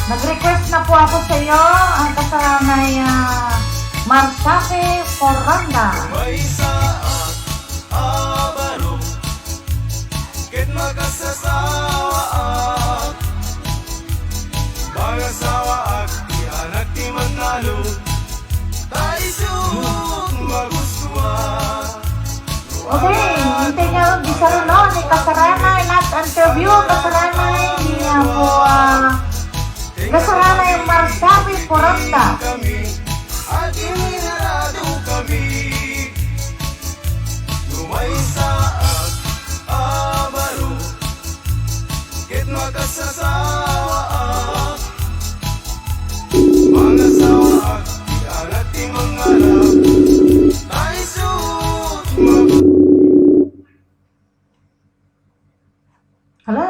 Nag-request na po ako sa iyo, ang kasama ay, ah, Marsape Poranda. Maysa a baro, ket makasasawaak. Mangasawaak, ti anak ti mannalon. Okay, intay nga di saruno ni kasaranay, last interview, kasaranay ni Apo, ah, kasaranay Marsape Poranda. Ket makasasawaak, mangasawaak, ti anak ti mangarap, ta isut' mab- Hello?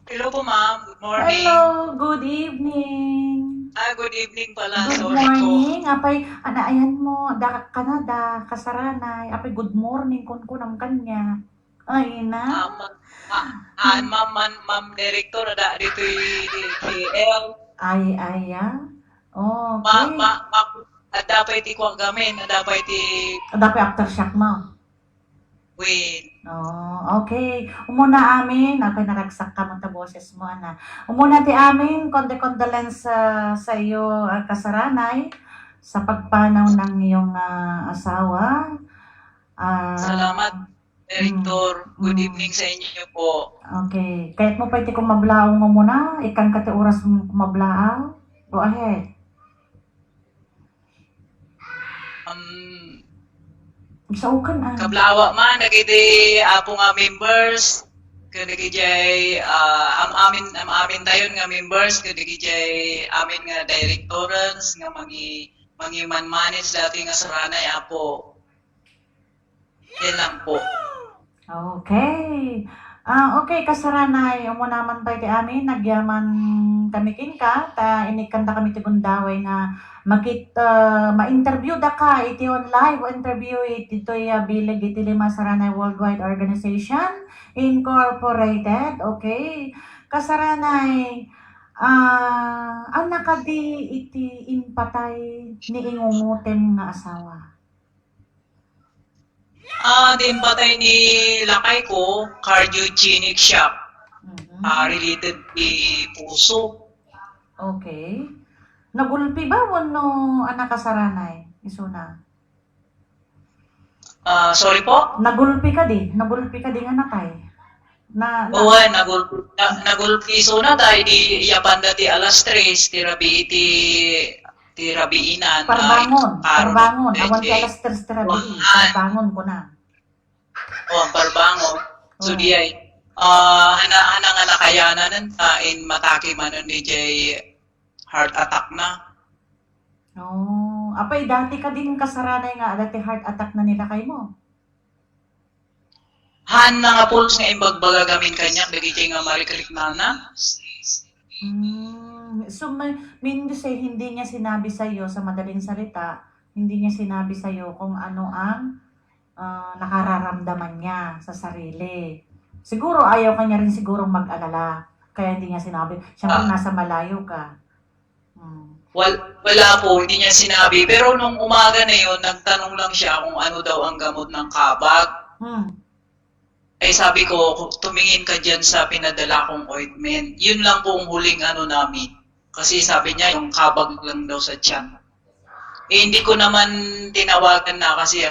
Hello po, ma'am. Good morning. Hello, good evening. Ah, good evening pala. Good Sorry po. Morning. Apay, ana, ayan mo, da, Canada, kasaranay. Apay, good morning, kunkunam kanya. Ay, na. Ah, ma-, ah, ah, ma'am, ma'am, ma'am, director, ada ditoy T L. Ay, ay, ah. Oh, Ma-, okay. ma-, ma-, adda pay ti kuan gamin, adda pay ti Adda pay aftershock mo? Wait. Oh, okay. Umuna amin, okay, naragsak ka mo ta boses mo, ana. Umuna ti amin, konde-, condolence, ah, sa iyo, ah, kasaranay, sa pagpanaw ng iyong, ah, asawa. Ah, Salamat, mm, Director. Good mm. evening sa inyo po. Okay. Kayat mo pay ti kumablaaw mo muna? Ikan ka ti oras mo kumablaaw? Go ahead. Um, Saukan, ah. Kablaaw man dagiti Apo nga members, ken dagijay, ah, am-amin, am-amintayon nga members, ken dagijay amin nga directorans nga mangi-, mangimanmanage dati nga saranay, Apo. Yan lang po. Okay. Ah, okay, kasaranay, umuna man pay ti amin, nagyaman kami kenka, ta inikkanda kami ti gundaway nga makit-, ah, ma-interview daka iti on live interview iti toy, ah, bileg iti Lima Saranay Worldwide Organization Incorporated. Okay. Kasaranay, ah, anna kadi iti impatay ni ingungotem nga asawa? Ah, ti impatay ni lakay ko, cardiogenic shock. Mhm. Ah, related ti puso. Okay. Nagulpi ba wenno annak a saranay? Isuna. Ah, sorry po? Nagulpi kadi? Nagulpi kadi nga natay? Na, na Wen, nagul-, na-, nagulpi isuna ta idi yapanda ti alas tres ti rabii ti, ti rabiinan, Parbangon, ah, parbangon. Awan ti alas tres ti rabii, parbangon kuna. Oh, parbangon. So, oh. Di ay, ah, hana-, hana nga nakayanan ta inmatake manen dijay heart attack na. Oh, apay dati kadin kasaranay nga adda ti heart attack na ni lakay mo? Haanna nga pulos nga imbagbaga gamin kaniak dagiti nga marikriknana. Hmm, so, may, meaning to say, hindi niya sinabi sa'yo, sa madaling salita, hindi niya sinabi sa'yo kung ano ang, ah, nakararamdaman niya sa sarili. Siguro ayaw ka niya rin sigurong mag-alala, kaya hindi niya sinabi. Siyempre, ah, nasa malayo ka. Hmm. Wal-, wala po, hindi niya sinabi. Pero nung umaga na yun, nagtanong lang siya kung ano daw ang gamot ng kabag. Hmm. Ay, sabi ko, "Tumingin ka dyan sa pinadala kong ointment." Yun lang po ang huling ano namin. Kasi sabi niya, yung kabag lang daw sa tiyan. Eh, hindi ko naman tinawagan na kasi,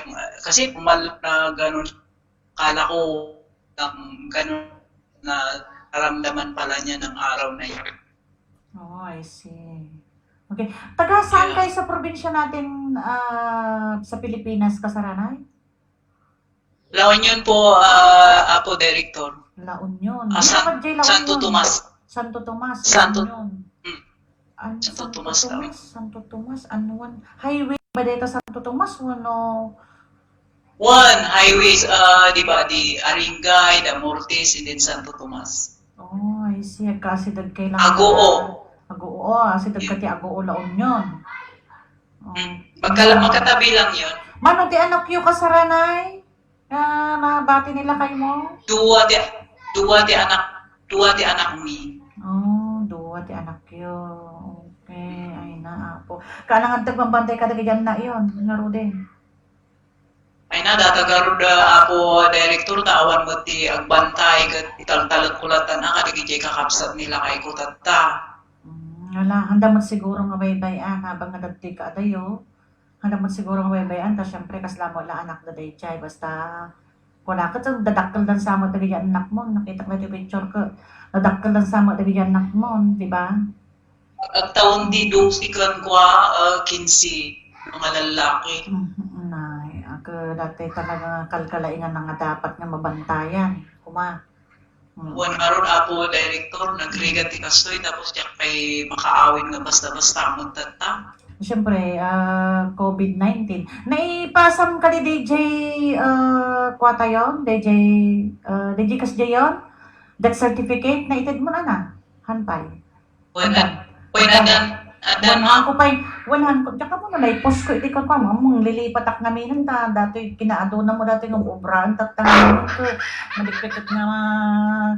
kasi pumal-, na ganun. Kala ko, um, ganun na naramdaman pala niya ng araw na yun. Oh, I see. Okay. Taga saan kayo sa probinsya natin, ah, sa Pilipinas, kasaranay? La Union po, ah, Apo Director. La Union. Ah, San-, Santo Tomas. Santo Tomas, La Union. Hmm. Santo Tomas, Santo Tomas, Anuan. Highway ba dito Santo Tomas, wano? One highways, ah, di ba, di Aringay, Damortes, and then Santo Tomas. Oh, I see. Agkaasideg kay lang. Agoo. Agoo, ah, asideg ka ti Agoo, La Union. Oh. Hmm. Magkala-, magkatabi lang yun. Mano ti anak yu, kasaranay? Ah, nabati nila kay mo? Dua ti, dua ti anak, dua ti anak mi. Oh, dua ti anak yu. Okay, ay na, apo. Kaanang adda ti magbantay kadagiti annak yu, ngaruden? Ay na, datagarud, ah, Apo Director, ta awan met ti agbantay ket italtalek ko latta na kadagiti kakabsat ni lakay ko tatta. Mm, ala, haanda met siguro nga baybay-an, habang nga dagtoy ka adayo, haanda met siguro nga baybay-an, ta siempre, kasla mo la anak da daydiay, basta, kuna ket, dadakkel dan sa met dagiti annak mo, nakitak daytoy picture ket, dadakkel dan sa met dagiti annak mo, di ba? Agtawen ti dose ken kua, ah, kinse nga lallaki. Mhm, nay, ket daytoy talaga nga kalkalaingan nga dapat nga mabantayan, kuma. Mm. Wen ngarud, Apo Director, nagrigat ti kastoy, tapos diak pay makaawid nga basta-basta, ammo tatta. Siyempre, ah, covid nineteen. Naipasam kadi D J, ah, kua tayon? D J, ah, D J kasdiayon? Death certificate, naited mo na na? Han pay. Wen, wen, adan, adan, wen, han ko pay, wen, han ko, diak ammo no, naipos ko iti kuan, ammo, lilipatak ngamin ta, datoy kinaaduna mo datoy nga obraan tatta ngamin ko, malikpikit nga,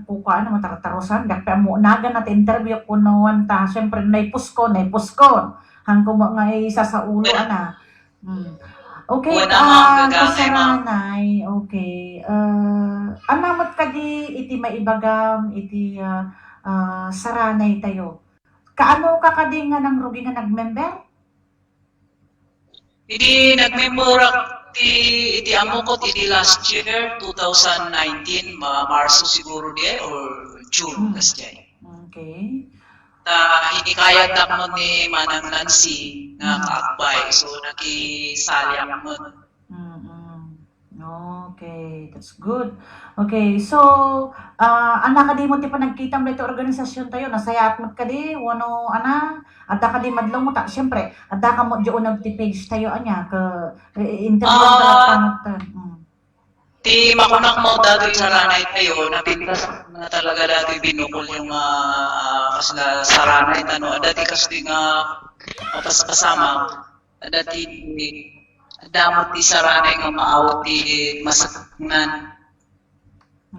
kukuan, matartarusan, diak pay ammo, nagan na ti interview ko, no, wen ta, siyempre, naipos ko, naipos ko. Hangko mo nga isasaulo, ana. Hmm. Okay, Wala, ah, ma'am, gagangay, ma'am. Kasaranay, okay. Ah, ania met kadi iti maibagam iti, ah, ah, saranay tayo? Kaano ka kadi nga nangrugi nga nag-member? Idi nag-member ak ti, iti ammok idi last year, two thousand nineteen, ma-, Marso siguro diay or June, Hmm. kasdiay. Okay. Ta, hinikayat ak man ni Manang Nancy nga Hmm. kaagbay. So, nakisali ak man. Mm-mm. Okay, that's good. Okay, so, ah, ania kadi mo ti panagkitam daytoy organisasyon tayo? Nasayaat met kadi? Wenno, ania? Adda kadi madlaw mo ta, siyempre, adda ka mo diay uneg ti page tayo, ania, ka, re-, interview Ah. Ka met ta. Mm. Ti makunak mo datoy saranay tayo, napintas na talaga datoy binukol yung, ah, kasla saranay tano. Adda ti kastoy nga mapaspasamak. Adda ti, adda mo ti saranay nga maawat ti masaknan.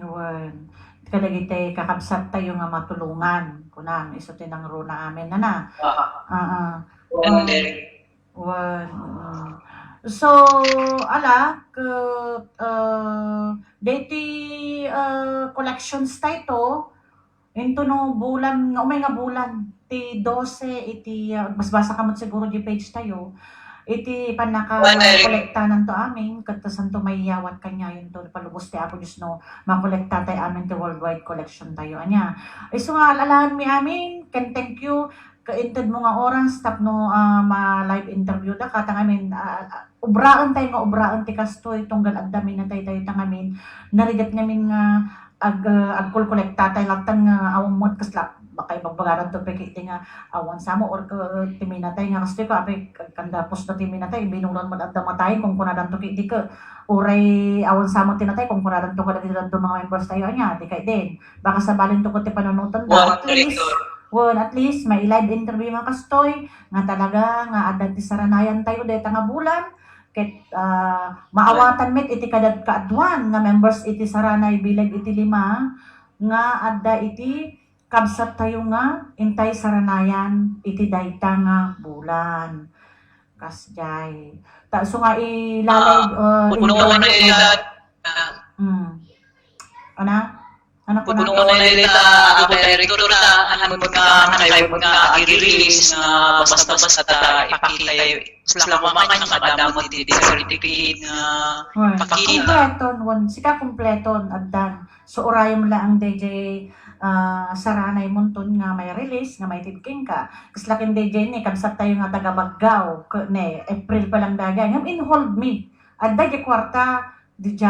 Wen, kadagiti kakabsat tayo nga matulongan, kunam, isu ti nangruna amin, ana? Ah. Ah, ah. Wen, Um, wen, mm. So, ala, ke-, ah, deti, ah, collections tayo, into no bulan, nga umay nga bulan, ti dose iti, ah, basbasa ka met siguro di page tayo, iti pannaka-, Wen, Eric. Kolektanan to amin, ket santo maiyawat kaniayo to, palubos ti Apo Dios no, makolekta tayo amin ti worldwide collection tayo. Ania, isu nga al-alaen mi amin, ken thank you, kainted mo nga oras tapno, ah, ma-live interview da, katang amin, ah, ah, ubraen tayo nga ubraen ti kastoy, tunggal adda minatay tayo tang amin, narigat ngamin nga ag-, ah, agkolkolekta tayo, latan nga awan mo kasla, baka ibagbagaran to peke iti nga awan samo or ka-, ti minatay nga kastoy ka, ape, kanda pusta ti minatay, binulan mo adda matay, kung kunadan to ki, di ka, uray awan samo ti natay, kung kunadan to kadagiti dadduma nga members tayo, ania, di kay din. Baka sabalin to ko ti panunotan da. Wow, at least, Director. Wen, at least, may live interview nga kastoy, nga talaga, nga adda ti saranayan tayo, deta nga bulan, ket, ah, maawatan met iti kadad-, kaaduan nga members iti saranay bileg iti lima, nga adda iti kabsat tayo nga intay saranayan iti dayta nga bulan. Kasdiay. Ta, so nga ilalay, Ah, ah, puno interview na nga ila-, ah. Hmm. Ana? Ano po na? Puno na ila, Apo Director, ta, ano mo nga, kayo mo nga, agi-release nga basta-basta ta, ipakita, sila ko man nga, madamo ti certificate nga Wen, ipakita. Kompleton, wen, sika kompleton, addan. So, urayem laeng D J, ah, saranay mo ton nga may release, nga may tidking ka. Kasla ken D J ni, kabsat tayo nga taga Baggao, ke-, ne, April pa lang dagay. Ngem involve mi. Adda di kwarta, D J,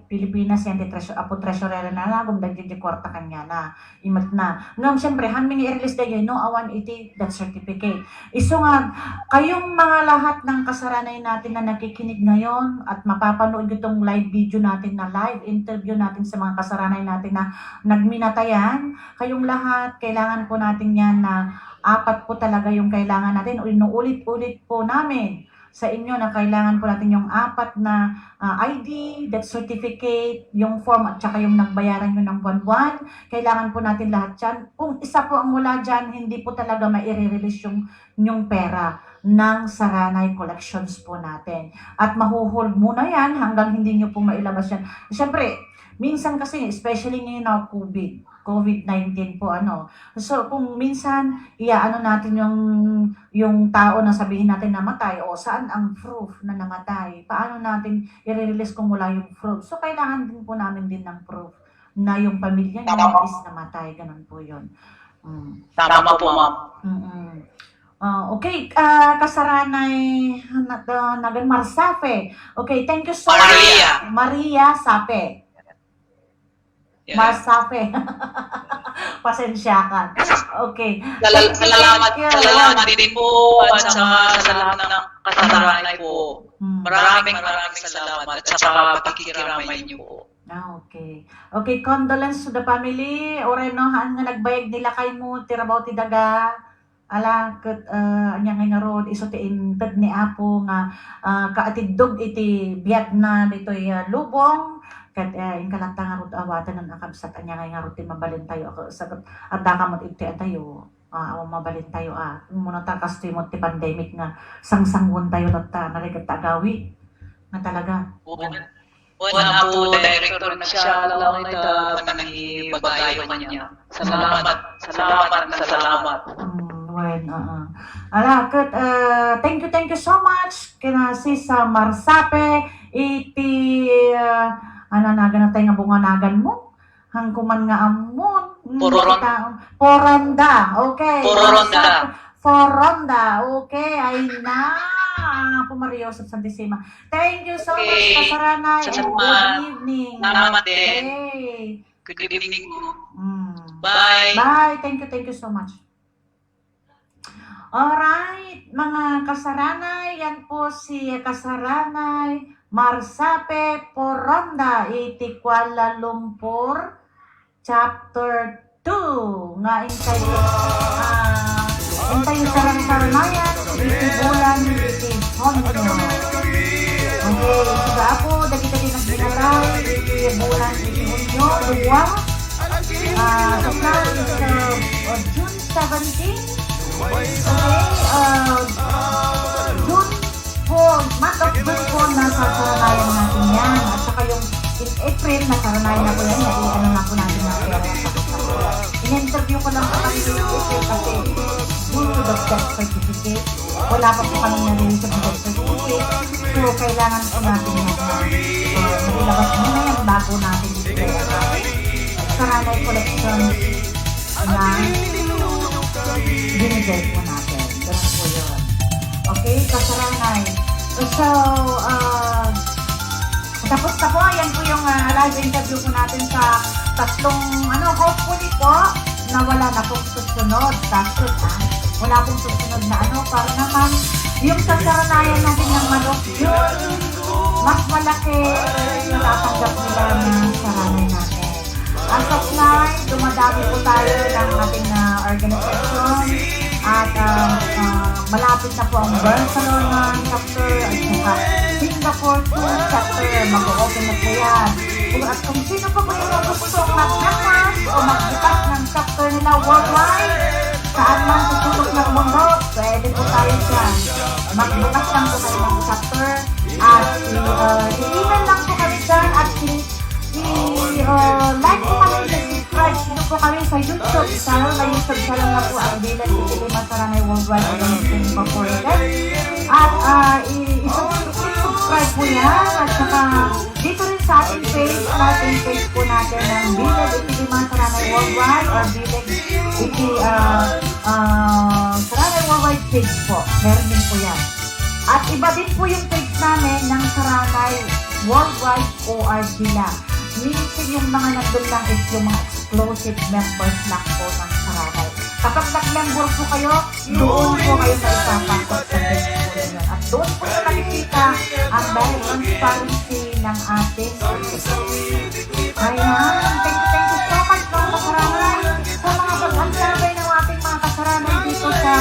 Pilipinas, yan ti treasure, apo treasurer na nagum, dagiti di kwarta kaniana. Imet na. Ngem, siyempre, han mi nga i-release dagay, no, awan iti death certificate. Isu nga, kayong mga lahat ng kasaranay natin na nakikinig ngayon at mapapanood itong live video natin na live interview natin sa mga kasaranay natin na nagminatayan, kayong lahat, kailangan po natin yan na apat po talaga yung kailangan natin. Inuulit-ulit po namin sa inyo na kailangan po natin yung apat na, ah, I D, death certificate, yung form at saka yung nagbayaran nyo ng buwan-buwan. Kailangan po natin lahat yan. Kung isa po ang wala dyan, hindi po talaga maire-release yung, yung pera ng Saranay Collections po natin. At mahuhold muna yan hanggang hindi nyo po mailabas yan. Siyempre, minsan kasi, especially ngayon na COVID, COVID nineteen po, ano. So, kung minsan, iya, ano natin yung, yung tao na sabihin natin namatay, o saan ang proof na namatay? Paano natin i-release kung wala yung proof? So, kailangan din po namin din ng proof na yung pamilya niya Tama. Is namatay. Ganun po yun. Mm. Tama po, ma'am. Mm-mm. Ah, okay, ah, kasaranay, na, na, nagan Marsafe. Okay, thank you so much. Maria. Maria Sape. Yeah. Marsafe. Pasensya ka. Okay. Salal-, Thank you, salamat, thank you. Salamat din po at sa, sa lahat ng kasaranay po. Hmm. Maraming, maraming salamat at sa pakikiramay niyo po. Ah, okay. Okay, condolence to the family. Uray no, haan nga nagbayag nila kay mo, ti rabaw ti daga. Ala, ket, ah, ania ngay ngarud, isu ti inted ni Apo nga, ah, kaatiddog iti biagna ditoy, ah, lubong, ket, ah, inka latta ngarud awaten a kabsat, ania ngay ngarud ti mabalin tayo, a, sagat, adda ka met iti adayo. Ah, awan mabalintayo, ah. Umuna ta kastoy met ti pandemic nga sangsangoentayo tatta, narigat ta agawi. Nga talaga. Wen, wen, Apo Director, nagsialaw ita panangibagayo kaniak. Salamat, salamat, salamat. Mm, wen, oo. Ala, ket, eh, thank you, thank you so much ken, ah, Sis, ah, Marsape, iti, ah, ano, naganatay nga bunganagan mo? Hangko man nga ammon. Mm, Poron- ta-, Poronda. Okay. Poronda. Marsape, Poronda. Okay. Ay na. Apo Maria Joseph Santisima. Thank you so much, okay, Kasaranay, and salamat, good evening. Salamat din. Okay. Good evening po. Mm. Bye. Bye. Thank you, thank you so much. Alright, mga Kasaranay, yan po si Kasaranay Marsape Poronda iti Kuala Lumpur, Chapter two, nga entitled, ah, entitled Saransaranayan iti bulan iti Hunyo. Okay, sika, Apo, dagiti nagbinatay iti bulan iti Hunyo, dua, ah, sa, uh, June seventeen. Okay, uh, June four, month of June four, nasasaranayan natin yan. At saka yung in April, nasaranayan na po yan. Nai-, ano na po natin yung pera. In-interview ko lang po kami in April kasi due to the death certificate, wala pa po kami na-release ng death certificate. So, kailangan po natin yan na, uh, mailabas muna yan bago natin ibigay ang ating Saranay collection na binigay po natin. Ganun po yun. Okay, Kasaranay. So, uh, tapos na po, ayan po yung, ah, live interview po natin sa tatlong, ano, hopefully po, na wala na pong susunod. That's it, ah. Wala pong susunod na ano, para naman yung sasaranayan natin ng manok, yun, mas malaki yung natatanggap nila ng saranay natin. As of now, dumadami po tayo ng ating, ah, organisasyon at, ah, ah, malapit na po ang Barcelona chapter at saka Singapore two chapter. Mag-o-open na po yan. Kung, at kung sino pa po yung gustong magbukas o magbukas ng chapter nila worldwide, saan man sa sulok ng mundo, pwede po tayo dyan. Magbukas lang po kayo ng chapter at i-, ah, i-email lang po kami dyan at i-, i-, ah, like po kami dyan, subscribe po kami sa YouTube channel. May YouTube channel na po ang Bilang Iti Lima Saranay Worldwide Organization Incorporated. At, ah, i-, i-subscribe po yan. At saka dito rin sa ating page, sa ating page po natin ng Bilang Iti Lima Saranay Worldwide or Bilang Iti, ah, ah, Saranay Worldwide page po. Meron din po yan. At iba din po yung page namin ng Saranay Worldwide O R G lang. Meaning yung mga nandun lang is yung mga exclusive members lang po ng Saranay. Kapag nag-member po kayo, doon po kayo maipapasok sa page po ninyo. At doon po yung nakikita ang very transparency ng ating organization. Ayan. Thank you, thank you so much, mga Kasaranay, sa mga pag-antabay ng ating mga Kasaranay dito sa,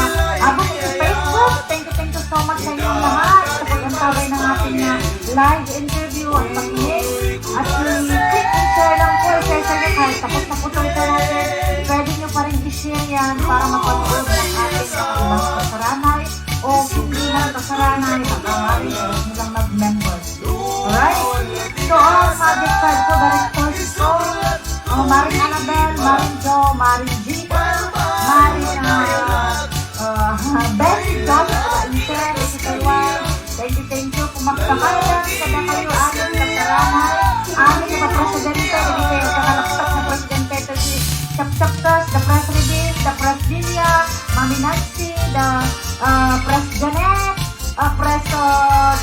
ah, bukod sa Facebook. Thank you, thank you so much sa inyong lahat sa pag-antabay ng ating, ah, live interview at pakinig. At i-click and share lang po, i-share sa inyo kahit tapos na po itong internet. Pwede nyo pa rin i-share yan para mapanood ng ating ibang Kasaranay o hindi man Kasaranay, baka maaaring gusto nilang mag-member. Alright? To all Magic Five po, Director Sito, uh, Maring Annabel, Maring Jo, Maring Gina, Maring, uh, uh, Betty, Joseph, Inter, Taiwan. Thank you, thank you. Kumakta kayo, kada kayo, amin, Kasaranay. Amin, mga presidente, hindi kayo kakalapsap na presidente, ito si Chapchaptas, the press release, the press Lilia, Mami Nancy, the, uh, press Janet, ah, Preso, ah,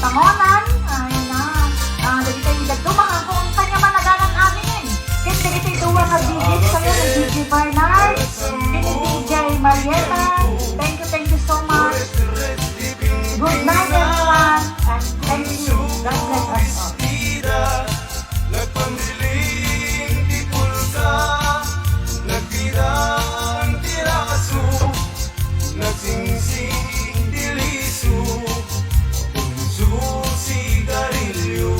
Tangonan, ay na, ah, dagiti dadduma, kung kanya man naganan amin. Ken dagiti duwa nga D J kayo, ni D J Bernard, ken ni D J Marieta. Thank you, thank you so much. Good night, everyone, and thank you. God bless us all. Nagpambiling ti pulka, nagbilang ti raso, nagsingsing ti liso, punso, sigarilyo.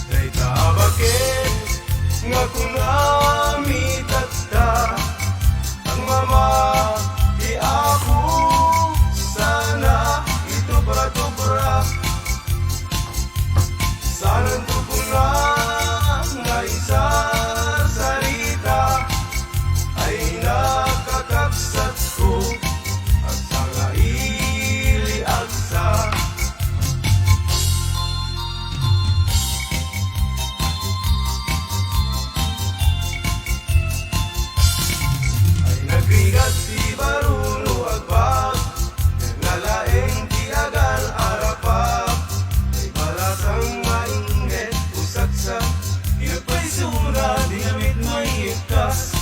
Dayta a baket nga kunami tatta, Sura di ngamit maikkas.